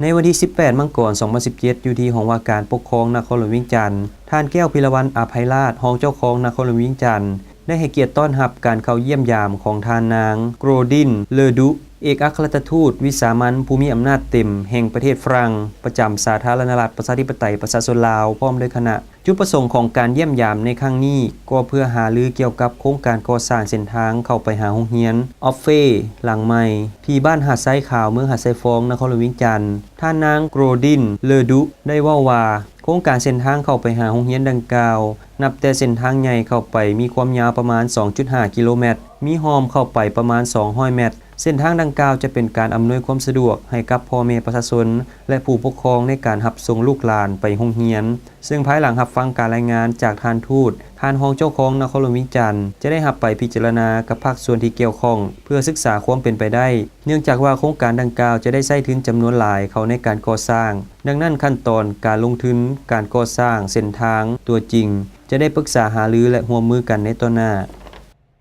ໃນວັນທີສິບແປດ ມັງກອນ ສອງພັນສິບເຈັດ ຢູ່ທີ່ຫ້ອງວ່າການປົກຄອງນະຄອນຫຼວງວຽງຈັນ, ທ່ານ ແກ້ວ ພິລະວັນ ອາໄພລາດ ຮອງເຈົ້າຄອງນະຄອນຫຼວງວຽງຈັນ ໄດ້ໃຫ້ກຽດຕ້ອນຮັບການເຂົ້າຢ້ຽມຢາມຂອງທ່ານນາງ ໂກຣດິນ ເລີດຸ ເອກອັກຄະລັດຖະທູດວິສາມັນຜູ້ມີອຳນາດເຕັມແຫ່ງປະເທດຝຣັ່ງ ປະຈຳສາທາລະນະລັດ ປະຊາທິປະໄຕ ປະຊາຊົນລາວ ພ້ອມດ້ວຍຄະນະ. ຈຸດປະສົງຂອງການຢ້ຽມຢາມໃນຄັ້ງນີ້ ກໍເພື່ອຫາລືກ່ຽວກັບໂຄງການກໍ່ສ້າງເສັ້ນທາງເຂົ້າໄປຫາໂຮງຮຽນອອບເຟ ຫຼັງໃໝ່ ທີ່ບ້ານຫາດຊາຍຂາວ ເມືອງຫາດຊາຍຟອງ ນະຄອນຫຼວງວຽງຈັນ. ທ່ານນາງ ໂກຣດິນ ເລີດຸ ໄດ້ເວົ້າວ່າ ໂຄງການເສັ້ນທາງເຂົ້າໄປຫາໂຮງຮຽນດັ່ງກ່າວ ນັບແຕ່ເສັ້ນທາງໃຫຍ່ເຂົ້າໄປມີຄວາມຍາວປະມານ ສອງຈຸດຫ້າ ກິໂລແມັດ, ມີຮ່ອມເຂົ້າໄປປະມານ ສອງຮ້ອຍແມັດ. ເສັ້ນທາງດັ່ງກ່າວຈະເປັນການອຳນວຍຄວາມສະດວກໃຫ້ກັບພໍ່ແມ່ປະຊາຊົນ ແລະ ຜູ້ປົກຄອງໃນການຮັບສົ່ງລູກຫຼານໄປໂຮງຮຽນ. ເຊິ່ງພາຍຫຼັງຮັບຟັງການລາຍງານຈາກທ່ານທູດ, ທ່ານຮອງເຈົ້າຄອງນະຄອນຫຼວງວຽງຈັນ ຈະໄດ້ຮັບໄປພິຈາລະນາກັບພາກສ່ວນທີ່ກ່ຽວຂ້ອງ ເພື່ອສຶກສາຄວາມເປັນໄປໄດ້, ເນື່ອງຈາກວ່າໂຄງການດັ່ງກ່າວຈະໄດ້ໃຊ້ທຶນຈຳນວນຫຼາຍເຂົ້າໃນການກໍ່ສ້າງ. ດັ່ງນັ້ນ, ຂັ້ນຕອນການລົງທຶນການກໍ່ສ້າງເສັ້ນທາງຕົວຈິງ ຈະໄດ້ປຶກສາຫາລື ແລະ ຮ່ວມມືກັນໃນຕໍ່ໜ້າ.